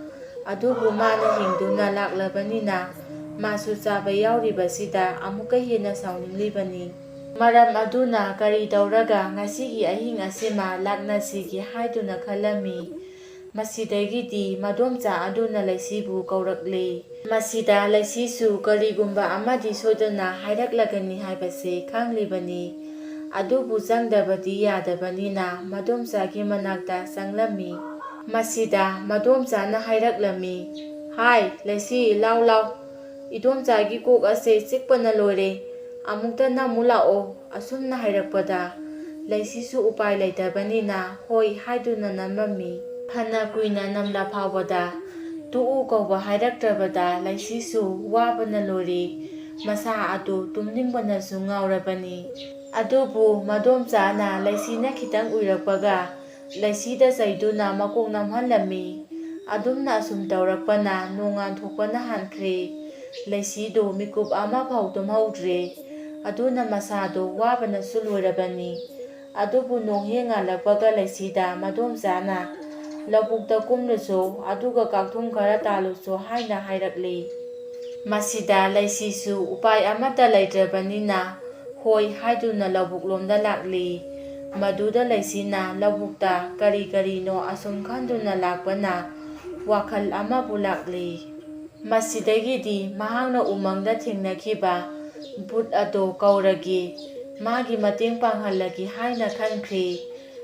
ꯑꯗꯨꯕꯨ ꯃꯥꯅ ꯍꯤꯡꯗꯨꯅ ꯂꯥꯛꯂꯕꯅꯤꯅ ꯃꯥꯁꯨ ꯆꯥꯕ ꯌꯥꯎꯔꯤꯕꯁꯤꯗ ꯑꯃꯨꯛꯀ ꯍꯦꯟꯅ ꯁꯥꯎꯅꯤꯡꯂꯤꯕꯅꯤ꯫ ꯃꯔꯝ ꯑꯗꯨꯅ ꯀꯔꯤ ꯇꯧꯔꯒ ꯉꯁꯤꯒꯤ ꯑꯍꯤꯡ ꯑꯁꯤꯃ ꯂꯥꯛꯅꯁꯤꯒꯦ ꯍꯥꯏꯗꯨꯅ ꯈꯜꯂꯝꯃꯤ꯫ ꯃꯁꯤꯗꯒꯤꯗꯤ ꯃꯗꯣꯝꯆꯥ ꯑꯗꯨꯅ ꯂꯩꯁꯤꯕꯨ ꯀꯧꯔꯛꯂꯦ꯫ ꯃꯁꯤꯗ ꯂꯩꯁꯤꯁꯨ ꯀꯔꯤꯒꯨꯝꯕ ꯑꯃꯗꯤ ꯁꯣꯏꯗꯅ ꯍꯥꯏꯔꯛꯂꯒꯅꯤ ꯍꯥꯏꯕꯁꯦ ꯈꯪꯂꯤꯕꯅꯤ꯫ ꯑꯗꯨꯕꯨ ꯆꯪꯗꯕꯗꯤ ꯌꯥꯗꯕꯅꯤꯅ ꯃꯗꯣꯝꯆꯥꯒꯤ ꯃꯅꯥꯛꯇ ꯆꯪꯂꯝꯃꯤ꯫ ꯃꯁꯤꯗ ꯃꯗꯣꯝꯆꯥꯅ ꯍꯥꯏꯔꯛꯂꯝꯃꯤ, "ꯍꯥꯏ, ꯂꯩꯁꯤ, ꯂꯥꯎ ꯂꯥꯎ꯫ ꯏꯗꯣꯝꯆꯥꯒꯤ ꯀꯣꯛ ꯑꯁꯦ ꯆꯤꯛꯄꯅ ꯂꯣꯏꯔꯦ꯫ ꯑꯃꯨꯛꯇ ꯅꯝꯃꯨ ꯂꯥꯛꯑꯣ꯫" ꯑꯁꯨꯝꯅ ꯍꯥꯏꯔꯛꯄꯗ ꯂꯩꯁꯤꯁꯨ ꯎꯄꯥꯏ ꯂꯩꯇꯕꯅꯤꯅ ꯍꯣꯏ ꯍꯥꯏꯗꯨꯅ ꯅꯝꯃꯝꯃꯤ꯫ ꯐꯅ ꯀꯨꯏꯅ ꯅꯝꯂ ꯐꯥꯎꯕꯗ ꯇꯣꯛꯎ ꯀꯧꯕ ꯍꯥꯏꯔꯛꯇ꯭ꯔꯕꯗ ꯂꯩꯁꯤꯁꯨ ꯋꯥꯕꯅ ꯂꯣꯏꯔꯦ꯫ ꯃꯁꯥ ꯑꯗꯨ ꯇꯨꯝꯅꯤꯡꯕꯅꯁꯨ ꯉꯥꯎꯔꯕꯅꯤ꯫ ꯑꯗꯨꯕꯨ ꯃꯗꯣꯝꯆꯥꯅ ꯂꯩꯁꯤꯅ ꯈꯤꯇꯪ ꯎꯏꯔꯛꯄꯒ ꯂꯩꯁꯤꯗ ꯆꯩꯗꯨꯅ ꯃꯀꯣꯛ ꯅꯝꯍꯜꯂꯝꯃꯤ꯫ ꯑꯗꯨꯝꯅ ꯑꯁꯨꯝ ꯇꯧꯔꯛꯄꯅ ꯅꯣꯡꯉꯥꯟꯊꯣꯛꯄꯅ ꯍꯥꯟꯈ꯭ꯔꯦ꯫ ꯂꯩꯁꯤꯗꯨ ꯃꯤꯀꯨꯞ ꯑꯃꯐꯥꯎ ꯇꯨꯝꯍꯧꯗ꯭ꯔꯦ꯫ ꯑꯗꯨꯅ ꯃꯁꯥꯗꯨ ꯋꯥꯕꯅꯁꯨ ꯂꯣꯏꯔꯕꯅꯤ꯫ ꯑꯗꯨꯕꯨ ꯅꯣꯡ ꯍꯦꯛ ꯉꯥꯜꯂꯛꯄꯒ ꯂꯩꯁꯤꯗ ꯃꯗꯣꯝꯆꯥꯅ ꯂꯧꯕꯨꯛꯇ ꯀꯨꯝꯂꯨꯆꯣ, ꯑꯗꯨꯒ ꯀꯥꯛꯊꯨꯝ ꯈꯔ ꯇꯥꯜꯂꯨꯆꯣ" ꯍꯥꯏꯅ ꯍꯥꯏꯔꯛꯂꯤ꯫ ꯃꯁꯤꯗ ꯂꯩꯁꯤꯁꯨ ꯎꯄꯥꯏ ꯑꯃꯠꯇ ꯂꯩꯇ꯭ꯔꯕꯅꯤꯅ "ꯍꯣꯏ" ꯍꯥꯏꯗꯨꯅ ꯂꯧꯕꯨꯛꯂꯣꯝꯗ ꯂꯥꯛꯂꯤ꯫ ꯃꯗꯨꯗ ꯂꯩꯁꯤꯅ ꯂꯧꯕꯨꯛꯇ ꯀꯔꯤ ꯀꯔꯤꯅꯣ ꯑꯁꯨꯝ ꯈꯟꯗꯨꯅ ꯂꯥꯛꯄꯅ ꯋꯥꯈꯜ ꯑꯃꯕꯨ ꯂꯥꯛꯂꯤ꯫ ꯃꯁꯤꯗꯒꯤꯗꯤ ꯃꯍꯥꯛꯅ ꯎꯃꯪꯗ ꯊꯦꯡꯅꯈꯤꯕ ꯚꯨꯠ ꯑꯗꯣ ꯀꯧꯔꯒꯦ, ꯃꯥꯒꯤ ꯃꯇꯦꯡ ꯄꯥꯡꯍꯜꯂꯒꯦ ꯍꯥꯏꯅ ꯈꯟꯈ꯭ꯔꯦ꯫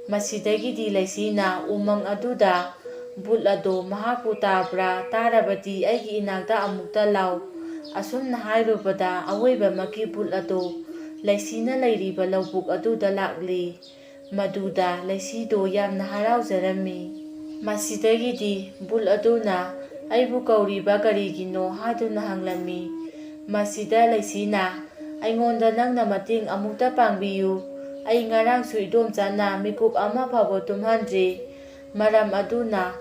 ꯃꯁꯤꯗꯒꯤꯗꯤ ꯂꯩꯁꯤꯅ ꯎꯃꯪ ꯑꯗꯨꯗ ꯚꯨꯠ ꯑꯗꯣ "ꯃꯍꯥꯛꯄꯨ ꯇꯥꯕ꯭ꯔꯥ? ꯇꯥꯔꯕꯗꯤ ꯑꯩꯒꯤ ꯏꯅꯥꯛꯇ ꯑꯃꯨꯛꯇ ꯂꯥꯎ" ꯑꯁꯨꯝꯅ ꯍꯥꯏꯔꯨꯕꯗ ꯑꯋꯣꯏꯕꯃꯛꯀꯤ ꯚꯨꯠ ꯑꯗꯣ ꯂꯩꯁꯤꯅ ꯂꯩꯔꯤꯕ ꯂꯧꯕꯨꯛ ꯑꯗꯨꯗ ꯂꯥꯛꯂꯤ꯫ ꯃꯗꯨꯗ ꯂꯩꯁꯤꯗꯣ ꯌꯥꯝꯅ ꯍꯔꯥꯎꯖꯔꯝꯃꯤ꯫ ꯃꯁꯤꯗꯒꯤꯗꯤ ꯚꯨꯠ ꯑꯗꯨꯅ "ꯑꯩꯕꯨ ꯀꯧꯔꯤꯕ ꯀꯔꯤꯒꯤꯅꯣ?" ꯍꯥꯏꯗꯨꯅ ꯍꯪꯂꯝꯃꯤ꯫ ꯃꯁꯤꯗ ꯂꯩꯁꯤꯅ "ꯑꯩꯉꯣꯟꯗ ꯅꯪꯅ ꯃꯇꯦꯡ ꯑꯃꯨꯛꯇ ꯄꯥꯡꯕꯤꯌꯨ꯫ ꯑꯩ ꯉꯔꯥꯡꯁꯨ ꯏꯗꯣꯝꯆꯥꯅ ꯃꯤꯀꯨꯞ ꯑꯃ ꯐꯥꯎꯕ ꯇꯨꯝꯍꯟꯗ꯭ꯔꯤ꯫ ꯃꯔꯝ ꯑꯗꯨꯅ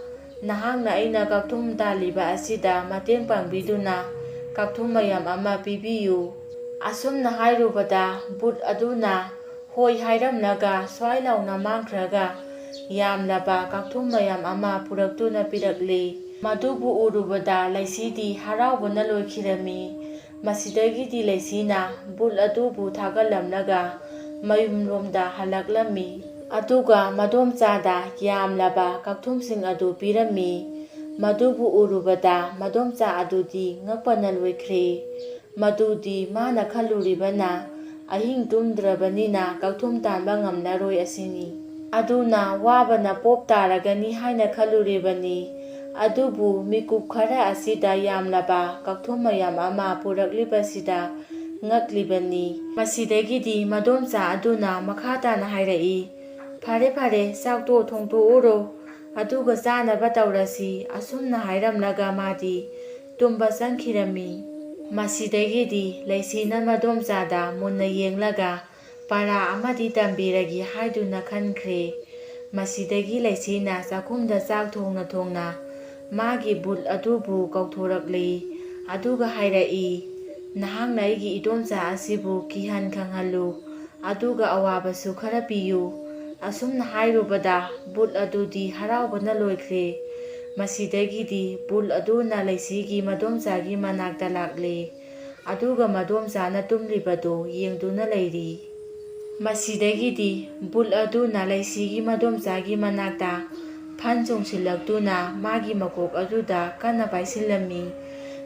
ꯅꯍꯥꯛꯅ ꯑꯩꯅ ꯀꯛꯊꯨꯝ ꯇꯥꯜꯂꯤꯕ ꯑꯁꯤꯗ ꯃꯇꯦꯡ ꯄꯥꯡꯕꯤꯗꯨꯅ ꯀꯛꯊꯨꯝ ꯃꯌꯥꯝ ꯑꯃ ꯄꯤꯕꯤꯌꯨ"꯫ ꯑꯁꯨꯝꯅ ꯍꯥꯏꯔꯨꯕꯗ ꯚꯨꯠ ꯑꯗꯨꯅ "ꯍꯣꯏ" ꯍꯥꯏꯔꯝꯂꯒ ꯁ꯭ꯋꯥꯏ ꯂꯥꯎꯅ ꯃꯥꯡꯈ꯭ꯔꯒ ꯌꯥꯝꯂꯕ ꯀꯛꯊꯨꯝ ꯃꯌꯥꯝ ꯑꯃ ꯄꯨꯔꯛꯇꯨꯅ ꯄꯤꯔꯛꯂꯤ꯫ ꯃꯗꯨꯕꯨ ꯎꯔꯨꯕꯗ ꯂꯩꯁꯤꯗꯤ ꯍꯔꯥꯎꯕꯅ ꯂꯣꯏꯈꯤꯔꯝꯃꯤ꯫ ꯃꯁꯤꯗꯒꯤꯗꯤ ꯂꯩꯁꯤꯅ ꯚꯨꯠ ꯑꯗꯨꯕꯨ ꯊꯥꯒꯠꯂꯝꯂꯒ ꯃꯌꯨꯝꯂꯣꯝꯗ ꯍꯜꯂꯛꯂꯝꯃꯤ꯫ ꯑꯗꯨꯒ ꯃꯗꯣꯝꯆꯥꯗ ꯌꯥꯝꯂꯕ ꯀꯛꯊꯨꯝꯁꯤꯡ ꯑꯗꯨ ꯄꯤꯔꯝꯃꯤ꯫ ꯃꯗꯨꯕꯨ ꯎꯔꯨꯕꯗ ꯃꯗꯣꯝꯆꯥ ꯑꯗꯨꯗꯤ ꯉꯛꯄꯅ ꯂꯣꯏꯈ꯭ꯔꯦ꯫ ꯃꯗꯨꯗꯤ ꯃꯥꯅ ꯈꯜꯂꯨꯔꯤꯕꯅ ꯑꯍꯤꯡ ꯇꯨꯝꯗ꯭ꯔꯕꯅꯤꯅ ꯀꯛꯊꯨꯝ ꯇꯥꯟꯕ ꯉꯝꯂꯔꯣꯏ ꯑꯁꯤꯅꯤ꯫ ꯑꯗꯨꯅ ꯋꯥꯕꯅ ꯄꯣꯞ ꯇꯥꯔꯒꯅꯤ ꯍꯥꯏꯅ ꯈꯜꯂꯨꯔꯤꯕꯅꯤ꯫ ꯑꯗꯨꯕꯨ ꯃꯤꯀꯨꯞ ꯈꯔ ꯑꯁꯤꯗ ꯌꯥꯝꯂꯕ ꯀꯛꯊꯨꯝ ꯃꯌꯥꯝ ꯑꯃ ꯄꯨꯔꯛꯂꯤꯕꯁꯤꯗ ꯉꯛꯂꯤꯕꯅꯤ꯫ ꯃꯁꯤꯗꯒꯤꯗꯤ ꯃꯗꯣꯝꯆꯥ ꯑꯗꯨꯅ ꯃꯈꯥ ꯇꯥꯅ ꯍꯥꯏꯔꯛꯏ, "ꯐꯔꯦ ꯐꯔꯦ, ꯆꯥꯛꯇꯣ ꯊꯣꯡꯗꯣꯛꯎꯔꯣ, ꯑꯗꯨꯒ ꯆꯥꯅꯕ ꯇꯧꯔꯁꯤ"꯫ ꯑꯁꯨꯝꯅ ꯍꯥꯏꯔꯝꯂꯒ ꯃꯥꯗꯤ ꯇꯨꯝꯕ ꯆꯪꯈꯤꯔꯝꯃꯤ꯫ ꯃꯁꯤꯗꯒꯤꯗꯤ ꯂꯩꯁꯤꯅ ꯃꯗꯣꯝꯆꯥꯗ ꯃꯨꯟꯅ ꯌꯦꯡꯂꯒ ꯄꯔꯥ ꯑꯃꯗꯤ ꯇꯝꯕꯤꯔꯒꯦ ꯍꯥꯏꯗꯨꯅ ꯈꯟꯈ꯭ꯔꯦ꯫ ꯃꯁꯤꯗꯒꯤ ꯂꯩꯁꯤꯅ ꯆꯥꯛꯈꯨꯝꯗ ꯆꯥꯛ ꯊꯣꯡꯅ ꯊꯣꯡꯅ ꯃꯥꯒꯤ ꯚꯨꯠ ꯑꯗꯨꯕꯨ ꯀꯧꯊꯣꯔꯛꯂꯤ꯫ ꯑꯗꯨꯒ ꯍꯥꯏꯔꯛꯏ, "ꯅꯍꯥꯛꯅ ꯑꯩꯒꯤ ꯏꯗꯣꯝꯆꯥ ꯑꯁꯤꯕꯨ ꯀꯤꯍꯟ ꯈꯪꯍꯜꯂꯨ, ꯑꯗꯨꯒ ꯑꯋꯥꯕꯁꯨ ꯈꯔ ꯄꯤꯌꯨ꯫ ꯑꯁꯨꯝꯅ ꯍꯥꯏꯔꯨꯕꯗ ꯕꯨꯜ ꯑꯗꯨꯗꯤ ꯍꯔꯥꯎꯕꯅ ꯂꯣꯏꯈ꯭ꯔꯦ꯫ ꯃꯁꯤꯗꯒꯤꯗꯤ ꯕꯨꯜ ꯑꯗꯨꯅ ꯂꯩꯁꯤꯒꯤ ꯃꯗꯣꯝꯆꯥꯒꯤ ꯃꯅꯥꯛꯇ ꯂꯥꯛꯂꯦ꯫ ꯑꯗꯨꯒ ꯃꯗꯣꯝꯆꯥꯅ ꯇꯨꯝꯂꯤꯕꯗꯨ ꯌꯦꯡꯗꯨꯅ ꯂꯩꯔꯤ꯫ ꯃꯁꯤꯗꯒꯤꯗꯤ ꯕꯨꯜ ꯑꯗꯨꯅ ꯂꯩꯁꯤꯒꯤ ꯃꯗꯣꯝꯆꯥꯒꯤ ꯃꯅꯥꯛꯇ ꯐꯟ ꯆꯣꯡꯁꯤꯜꯂꯛꯇꯨꯅ ꯃꯥꯒꯤ ꯃꯀꯣꯛ ꯑꯗꯨꯗ ꯀꯟꯅ ꯄꯥꯏꯁꯤꯜꯂꯝꯃꯤ꯫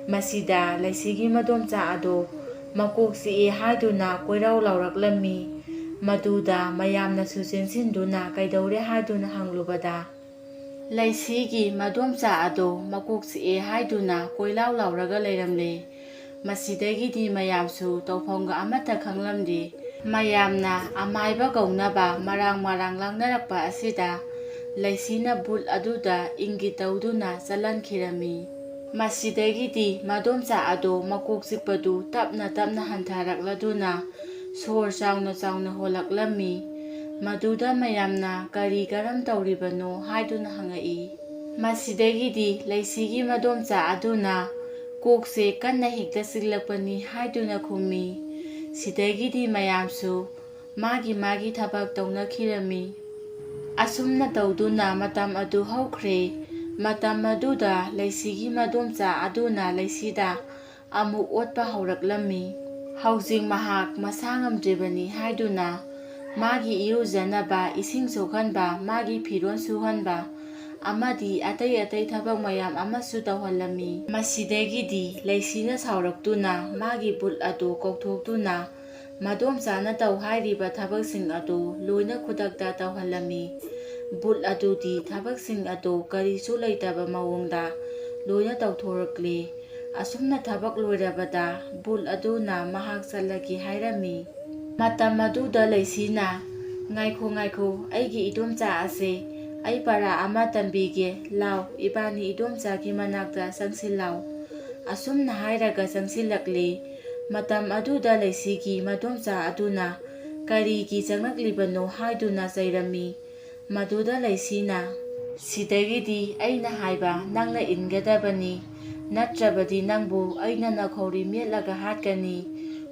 ꯃꯁꯤꯗ ꯂꯩꯁꯤꯒꯤ ꯃꯗꯣꯝꯆꯥ ꯑꯗꯣ ꯃꯀꯣꯛ ꯆꯤꯛꯑꯦ ꯍꯥꯏꯗꯨꯅ ꯀꯣꯏꯔꯥꯎ ꯂꯥꯎꯔꯛꯂꯝꯃꯤ꯫ ꯃꯗꯨꯗ ꯃꯌꯥꯝꯅꯁꯨ ꯆꯦꯟꯁꯤꯟꯗꯨꯅ ꯀꯩꯗꯧꯔꯦ ꯍꯥꯏꯗꯨꯅ ꯍꯪꯂꯨꯕꯗ, ꯂꯩꯁꯤꯒꯤ ꯃꯗꯣꯝꯆꯥ ꯑꯗꯣ ꯃꯀꯣꯛ ꯆꯤꯛꯑꯦ ꯍꯥꯏꯗꯨꯅ ꯀꯣꯏꯂꯥꯎ ꯂꯥꯎꯔꯒ ꯂꯩꯔꯝꯂꯦ꯫ ꯃꯁꯤꯗꯒꯤꯗꯤ ꯃꯌꯥꯝꯁꯨ ꯇꯧꯐꯝꯒ ꯑꯃꯠꯇ ꯈꯪꯂꯝꯗꯦ꯫ ꯃꯌꯥꯝꯅ ꯑꯃꯥꯏꯕ ꯀꯧꯅꯕ ꯃꯔꯥꯡ ꯃꯔꯥꯡ ꯂꯥꯡꯅꯔꯛꯄ ꯑꯁꯤꯗ ꯂꯩꯁꯤꯅ ꯕꯨꯜ ꯑꯗꯨꯗ ꯏꯪꯒꯤꯠ ꯇꯧꯗꯨꯅ ꯆꯠꯍꯟꯈꯤꯔꯝꯃꯤ꯫ ꯃꯁꯤꯗꯒꯤꯗꯤ ꯃꯗꯣꯝꯆꯥ ꯑꯗꯣ ꯃꯀꯣꯛ ꯆꯤꯛꯄꯗꯨ ꯇꯞꯅ ꯇꯞꯅ ꯍꯟꯊꯔꯛꯂꯗꯨꯅ ꯁꯣꯔ ꯆꯥꯎꯅ ꯆꯥꯎꯅ ꯍꯣꯜꯂꯛꯂꯝꯃꯤ꯫ ꯃꯗꯨꯗ ꯃꯌꯥꯝꯅ ꯀꯔꯤ ꯀꯔꯝ ꯇꯧꯔꯤꯕꯅꯣ ꯍꯥꯏꯗꯨꯅ ꯍꯪꯉꯛꯏ꯫ ꯃꯁꯤꯗꯒꯤꯗꯤ ꯂꯩꯁꯤꯒꯤ ꯃꯗꯣꯝꯆꯥ ꯑꯗꯨꯅ ꯀꯣꯛꯁꯦ ꯀꯟꯅ ꯍꯦꯛꯇ ꯆꯤꯛꯂꯛꯄꯅꯤ ꯍꯥꯏꯗꯨꯅ ꯈꯨꯝꯃꯤ꯫ ꯁꯤꯗꯒꯤꯗꯤ ꯃꯌꯥꯝꯁꯨ ꯃꯥꯒꯤ ꯃꯥꯒꯤ ꯊꯕꯛ ꯇꯧꯅꯈꯤꯔꯝꯃꯤ꯫ ꯑꯁꯨꯝꯅ ꯇꯧꯗꯨꯅ ꯃꯇꯝ ꯑꯗꯨ ꯍꯧꯈ꯭ꯔꯦ꯫ ꯃꯇꯝ ꯑꯗꯨꯗ ꯂꯩꯁꯤꯒꯤ ꯃꯗꯣꯝꯆꯥ ꯑꯗꯨꯅ ꯂꯩꯁꯤꯗ ꯑꯃꯨꯛ ꯑꯣꯠꯄ ꯍꯧꯔꯛꯂꯝꯃꯤ꯫ ꯍꯧꯖꯤꯛ ꯃꯍꯥꯛ ꯃꯁꯥ ꯉꯝꯗ꯭ꯔꯤꯕꯅꯤ ꯍꯥꯏꯗꯨꯅ ꯃꯥꯒꯤ ꯏꯔꯨꯖꯅꯕ ꯏꯁꯤꯡ ꯁꯣꯛꯍꯟꯕ, ꯃꯥꯒꯤ ꯐꯤꯔꯣꯜ ꯁꯨꯍꯟꯕ ꯑꯃꯗꯤ ꯑꯇꯩ ꯑꯇꯩ ꯊꯕꯛ ꯃꯌꯥꯝ ꯑꯃꯁꯨ ꯇꯧꯍꯜꯂꯝꯃꯤ꯫ ꯃꯁꯤꯗꯒꯤꯗꯤ ꯂꯩꯁꯤꯅ ꯁꯥꯎꯔꯛꯇꯨꯅ ꯃꯥꯒꯤ ꯕꯨꯜ ꯑꯗꯨ ꯀꯧꯊꯣꯛꯇꯨꯅ ꯃꯗꯣꯝꯆꯥꯅ ꯇꯧ ꯍꯥꯏꯔꯤꯕ ꯊꯕꯛꯁꯤꯡ ꯑꯗꯨ ꯂꯣꯏꯅ ꯈꯨꯗꯛꯇ ꯇꯧꯍꯜꯂꯝꯃꯤ꯫ ꯕꯨꯜ ꯑꯗꯨꯗꯤ ꯊꯕꯛꯁꯤꯡ ꯑꯗꯨ ꯀꯔꯤꯁꯨ ꯂꯩꯇꯕ ꯃꯑꯣꯡꯗ ꯂꯣꯏꯅ ꯇꯧꯊꯣꯔꯛꯂꯤ꯫ ꯑꯁꯨꯝꯅ ꯊꯕꯛ ꯂꯣꯏꯔꯕꯗ ꯕꯨꯜ ꯑꯗꯨꯅ ꯃꯍꯥꯛ ꯆꯠꯂꯒꯦ ꯍꯥꯏꯔꯝꯃꯤ꯫ ꯃꯇꯝ ꯑꯗꯨꯗ ꯂꯩꯁꯤꯅ, "ꯉꯥꯏꯈꯣ, ꯉꯥꯏꯈꯣ, ꯑꯩꯒꯤ ꯏꯗꯣꯝꯆꯥ ꯑꯁꯦ ꯑꯩ ꯄꯔꯥ ꯑꯃ ꯇꯝꯕꯤꯒꯦ꯫ ꯂꯥꯎ, ꯏꯕꯥꯅꯤ ꯏꯗꯣꯝꯆꯥꯒꯤ ꯃꯅꯥꯛꯇ ꯆꯪꯁꯤꯜꯂꯥꯎ꯫" ꯑꯁꯨꯝꯅ ꯍꯥꯏꯔꯒ ꯆꯪꯁꯤꯜꯂꯛꯂꯤ꯫ ꯃꯇꯝ ꯑꯗꯨꯗ ꯂꯩꯁꯤꯒꯤ ꯃꯗꯣꯝꯆꯥ ꯑꯗꯨꯅ ꯀꯔꯤꯒꯤ ꯆꯪꯂꯛꯂꯤꯕꯅꯣ ꯍꯥꯏꯗꯨꯅ ꯆꯩꯔꯝꯃꯤ꯫ ꯃꯗꯨꯗ ꯂꯩꯁꯤꯅ, "ꯁꯤꯗꯒꯤꯗꯤ ꯑꯩꯅ ꯍꯥꯏꯕ ꯅꯪꯅ ꯏꯟꯒꯗꯕꯅꯤ, ꯅꯠꯇ꯭ꯔꯕꯗꯤ ꯅꯪꯕꯨ ꯑꯩꯅ ꯅꯥꯈꯧꯔꯤ ꯃꯦꯠꯂꯒ ꯍꯥꯠꯀꯅꯤ꯫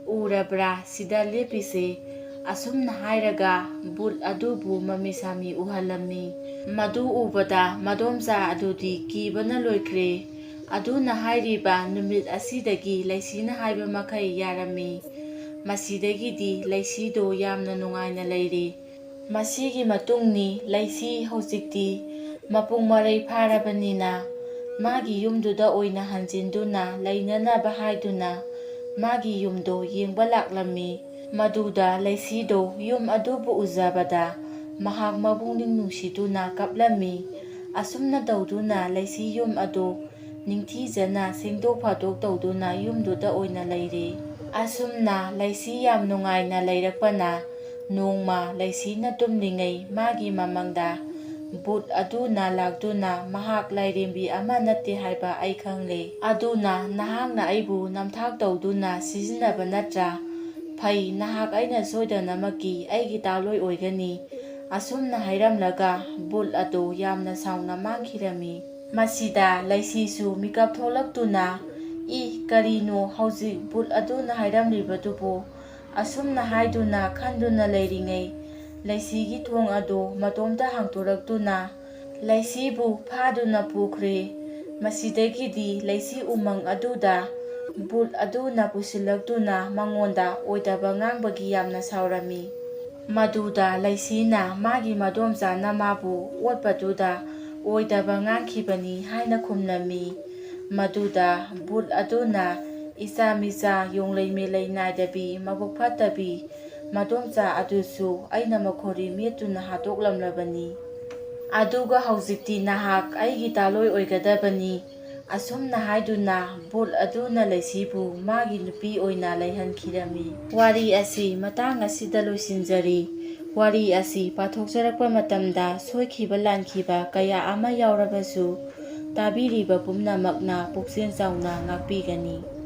ꯎꯔꯕ꯭ꯔꯥ ꯁꯤꯗ ꯂꯦꯞꯄꯤꯁꯦ? ꯑꯁꯨꯝꯅ ꯍꯥꯏꯔꯒ ꯕꯨꯠ ꯑꯗꯨꯕꯨ ꯃꯃꯤ ꯁꯥꯃꯤ ꯎꯍꯜꯂꯝꯃꯤ꯫ ꯃꯗꯨ ꯎꯕꯗ ꯃꯗꯣꯝꯆꯥ ꯑꯗꯨꯗꯤ ꯀꯤꯕꯅ ꯂꯣꯏꯈ꯭ꯔꯦ꯫ ꯑꯗꯨꯅ ꯍꯥꯏꯔꯤꯕ ꯅꯨꯃꯤꯠ ꯑꯁꯤꯗꯒꯤ ꯂꯩꯁꯤꯅ ꯍꯥꯏꯕ ꯃꯈꯩ ꯌꯥꯔꯝꯃꯤ꯫ ꯃꯁꯤꯗꯒꯤꯗꯤ ꯂꯩꯁꯤꯗꯣ ꯌꯥꯝꯅ ꯅꯨꯡꯉꯥꯏꯅ ꯂꯩꯔꯦ꯫ ꯃꯁꯤꯒꯤ ꯃꯇꯨꯡꯅꯤ ꯂꯩꯁꯤ ꯍꯧꯖꯤꯛꯇꯤ ꯃꯄꯨꯡ ꯃꯔꯩ ꯐꯥꯔꯕꯅꯤꯅ ꯃꯥꯒꯤ ꯌꯨꯝꯗꯨꯗ ꯑꯣꯏꯅ ꯍꯟꯖꯤꯟꯗꯨꯅ ꯂꯩꯅꯅꯕ ꯍꯥꯏꯗꯨꯅ ꯃꯥꯒꯤ ꯌꯨꯝꯗꯣ ꯌꯦꯡꯕ ꯂꯥꯛꯂꯝꯃꯤ꯫ ꯃꯗꯨꯗ ꯂꯩꯁꯤꯗꯣ ꯌꯨꯝ ꯑꯗꯨꯕꯨ ꯎꯖꯕꯗ ꯃꯍꯥꯛ ꯃꯄꯨꯛꯅꯤꯡ ꯅꯨꯡꯁꯤꯗꯨꯅ ꯀꯞꯂꯝꯃꯤ꯫ ꯑꯁꯨꯝꯅ ꯇꯧꯗꯨꯅ ꯂꯩꯁꯤ ꯌꯨꯝ ꯑꯗꯨ ꯅꯤꯡꯊꯤꯖꯅ ꯁꯦꯡꯗꯣꯛ ꯐꯥꯗꯣꯛ ꯇꯧꯗꯨꯅ ꯌꯨꯝꯗꯨꯗ ꯑꯣꯏꯅ ꯂꯩꯔꯤ꯫ ꯑꯁꯨꯝꯅ ꯂꯩꯁꯤ ꯌꯥꯝ ꯅꯨꯡꯉꯥꯏꯅ ꯂꯩꯔꯛꯄꯅ ꯅꯣꯡꯃ ꯂꯩꯁꯤꯅ ꯇꯨꯝꯂꯤꯉꯩ ꯃꯥꯒꯤ ꯃꯃꯪꯗ ꯕꯨꯠ ꯑꯗꯨꯅ ꯂꯥꯛꯇꯨꯅ ꯃꯍꯥꯛ ꯂꯥꯏꯔꯦꯝꯕꯤ ꯑꯃ ꯅꯠꯇꯦ ꯍꯥꯏꯕ ꯑꯩ ꯈꯪꯂꯦ꯫ ꯑꯗꯨꯅ ꯅꯍꯥꯛꯅ ꯑꯩꯕꯨ ꯅꯝꯊꯥꯛ ꯇꯧꯗꯨꯅ ꯁꯤꯖꯤꯟꯅꯕ ꯅꯠꯇ꯭ꯔꯥ? ꯐꯩ, ꯅꯍꯥꯛ ꯑꯩꯅ ꯁꯣꯏꯗꯅꯃꯛꯀꯤ ꯑꯩꯒꯤ ꯇꯥꯂꯣꯏ ꯑꯣꯏꯒꯅꯤ꯫ ꯑꯁꯨꯝꯅ ꯍꯥꯏꯔꯝꯂꯒ ꯕꯨꯠ ꯑꯗꯨ ꯌꯥꯝꯅ ꯁꯥꯎꯅ ꯃꯥꯡꯈꯤꯔꯝꯃꯤ꯫ ꯃꯁꯤꯗ ꯂꯩꯁꯤꯁꯨ ꯃꯤꯀꯞ ꯊꯣꯛꯂꯛꯇꯨꯅ, "ꯏ, ꯀꯔꯤꯅꯣ ꯍꯧꯖꯤꯛ ꯕꯨꯠ ꯑꯗꯨꯅ ꯍꯥꯏꯔꯝꯂꯤꯕꯗꯨꯕꯨ?" ꯑꯁꯨꯝꯅ ꯍꯥꯏꯗꯨꯅ ꯈꯟꯗꯨꯅ ꯂꯩꯔꯤꯉꯩ, ꯂꯩꯁꯤꯒꯤ ꯊꯣꯡ ꯑꯗꯨ ꯃꯇꯣꯝꯇ ꯍꯥꯡꯗꯣꯔꯛꯇꯨꯅ ꯂꯩꯁꯤꯕꯨ ꯐꯥꯗꯨꯅ ꯄꯨꯈ꯭ꯔꯦ꯫ ꯃꯁꯤꯗꯒꯤꯗꯤ ꯂꯩꯁꯤ ꯎꯃꯪ ꯑꯗꯨꯗ ꯕꯨꯠ ꯑꯗꯨꯅ ꯄꯨꯁꯤꯜꯂꯛꯇꯨꯅ ꯃꯉꯣꯟꯗ ꯑꯣꯏꯗꯕ ꯉꯥꯡꯕꯒꯤ ꯌꯥꯝꯅ ꯁꯥꯎꯔꯝꯃꯤ꯫ ꯃꯗꯨꯗ ꯂꯩꯁꯤꯅ ꯃꯥꯒꯤ ꯃꯗꯣꯝꯆꯥꯅ ꯃꯥꯕꯨ ꯑꯣꯠꯄꯗꯨꯗ ꯑꯣꯏꯗꯕ ꯉꯥꯡꯈꯤꯕꯅꯤ ꯍꯥꯏꯅ ꯈꯨꯝꯂꯝꯃꯤ꯫ ꯃꯗꯨꯗ ꯕꯨꯠ ꯑꯗꯨꯅ, "ꯏꯆꯥ ꯃꯤꯆꯥ ꯌꯣꯡꯂꯩ ꯃꯦꯂꯩ ꯅꯥꯏꯗꯕꯤ ꯃꯕꯨꯛ ꯐꯠꯇꯕꯤ ꯃꯗꯣꯝꯆꯥ ꯑꯗꯨꯁꯨ ꯑꯩꯅ ꯃꯈꯣꯔꯤ ꯃꯦꯠꯇꯨꯅ ꯍꯥꯠꯇꯣꯛꯂꯝꯂꯕꯅꯤ꯫ ꯑꯗꯨꯒ ꯍꯧꯖꯤꯛꯇꯤ ꯅꯍꯥꯛ ꯑꯩꯒꯤ ꯇꯥꯂꯣꯏ ꯑꯣꯏꯒꯗꯕꯅꯤ"꯫ ꯑꯁꯨꯝꯅ ꯍꯥꯏꯗꯨꯅ ꯕꯨꯠ ꯑꯗꯨꯅ ꯂꯩꯁꯤꯕꯨ ꯃꯥꯒꯤ ꯅꯨꯄꯤ ꯑꯣꯏꯅ ꯂꯩꯍꯟꯈꯤꯔꯝꯃꯤ꯫ ꯋꯥꯔꯤ ꯑꯁꯤ ꯃꯇꯥꯡ ꯑꯁꯤꯗ ꯂꯣꯏꯁꯤꯟꯖꯔꯤ꯫ ꯋꯥꯔꯤ ꯑꯁꯤ ꯄꯥꯊꯣꯛꯆꯔꯛꯄ ꯃꯇꯝꯗ ꯁꯣꯏꯈꯤꯕ ꯂꯥꯟꯈꯤꯕ ꯀꯌꯥ ꯑꯃ ꯌꯥꯎꯔꯕꯁꯨ, ꯇꯥꯕꯤꯔꯤꯕ ꯄꯨꯝꯅꯃꯛꯅ ꯄꯨꯛꯆꯦꯜ ꯆꯥꯎꯅ ꯉꯥꯛꯄꯤꯒꯅꯤ꯫